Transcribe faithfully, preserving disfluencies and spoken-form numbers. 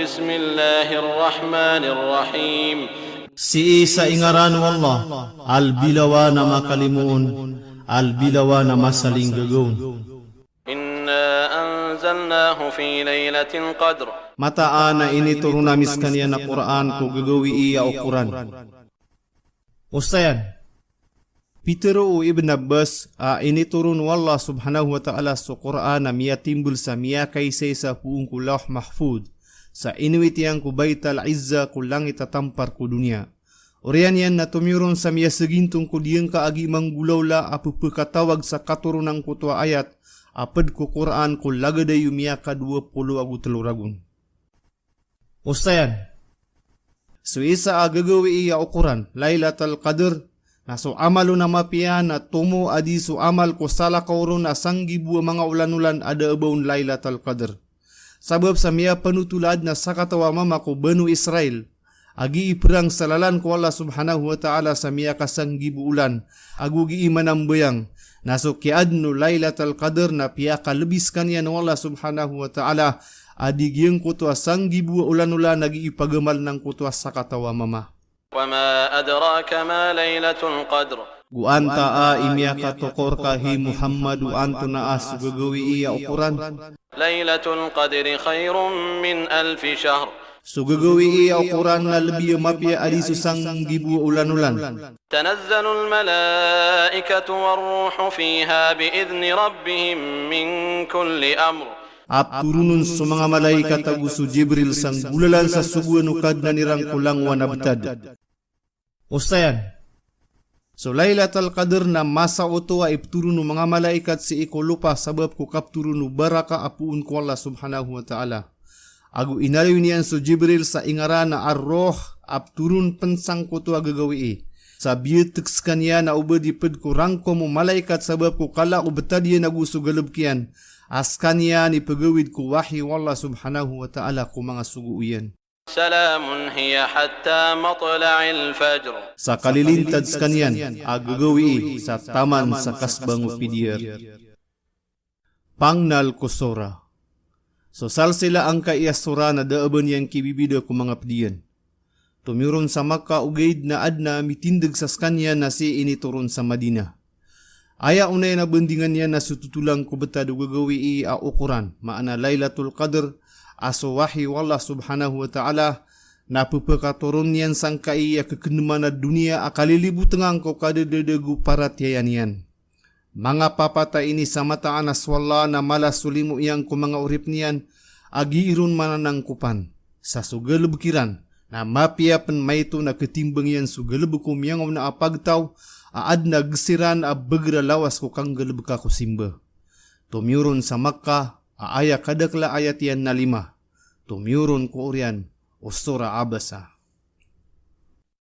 بسم الله الرحمن الرحيم. Sii sa ingaran o Allah, a lbi lawan a makalimoon, a lbi lawan a masalinggagaon. إنا أنزلناه في ليلة القدر. Mataan a initoron ami skaniyan a Qur'an ko gagawii a okoran. Osayan, pitharo o Ibn Abbas a initoron o Allah subhanahu wa ta'ala so Qur'an a miyatimbl sa miyakaisaisa poon ko Lawh Mahfudh, sa inowit iyan ko Baital Izzah ko langit a tampar ko doniya. Oriyan iyan na tomiyoron sa miyasagintong ko diyangka a gii manggolawla a pphakatawag sa katoron angkoto a ayat a pd ko Qur'an ko lagid a iyo miyakadowa polo ago tlo ragon. Osayan, so isa a gagawii a okoran, Lailatul Qadr, na so amal on a mapiya na tomo a di so amal ko salakaw ron a sanggibo a manga olanolan a da a ba on Lailatul Qadr. Sabap sa miyapanotol a adn a sakataw a mama ko Banu Israil a gii phrang sa lalan ko Allah subhanahu wa ta'ala sa miyakasanggibo olan ago gii manambayang, na so kiyaadn o Lailatul Qadr na piyakalbi skaniyan o Allah subhanahu wa ta'ala a di giyangkoto a sanggibo a olanolan a gii pagamal angkoto a sakataw a mama. وما أدراك ما ليلة القدر. Go antaa i miyakatoka rka, hay Muhammad, o antonaa so gagawii a okoran. ليلة القدر خير من ألف شهر. So gagawii a okoran na lbi a mapiya a di so sanggibo a olanolan. تنزل الملائكة والروح فيها بإذن ربهم من كل أمر. A ptoronon so manga malaikat ago so Jibril sa nggolalan sa sogoan o Kadnan iran ko langowan a btad. Osayan, so Lailatul Qadr na masa oto a iptoron o manga malaikat sii ko lopa sabap ko kaptoron o baraka a poon ko Allah subhanahu wa ta'ala. Ago inaloy niyan so Jibril sa ingaran a Ar-Ruh a ptoron pn sangkoto a gagawii. Sa biyatk skaniyan a o ba di pd ko rangkom o malaikat sabap ko kala o btad iyan ago so galbk iyan. A skaniyan i pagawid ko wahyi o Allah subhanahu wa ta'ala ko manga sogo iyan. سلام هي حتى مطلع الفجر. Sa kalilintad skaniyan a gagawii sa taman sa kasbang o pidiyar. Pangnal ko sura. So salsila angkai a sura na da a ba niyan kibibida ko manga pd iyan. Tomiyoron sa Makkah ogaid na adn a mitindg sa skaniyan na sii initoron sa Madinah. Aya onay na bandingan iyan na so totolang ko btad o gagawii a okoran, maana Lailatul Qadr, a so wahyi o Allah subhanahu wa ta'ala na pphakatoron iyan sangkai a kknman a doniya a kalilibotngan ko kadadadago paratiyaya niyan. Manga papata ini sa mataan a so Allah na mala so limo iyan ko manga oripn iyan a gii ron mananangkopan. Sa so galbk iran na mapiya pn maito na ktimbang iyan so galbk o miyangaona a pagtaw a adn a gsiran a bgr a lawas ko kanggalbka ko simba. Tomiyoron sa Makkah a aya kadakl a ayat iyan na lima. Tomiyoron ko oriyan o Surah Abasa.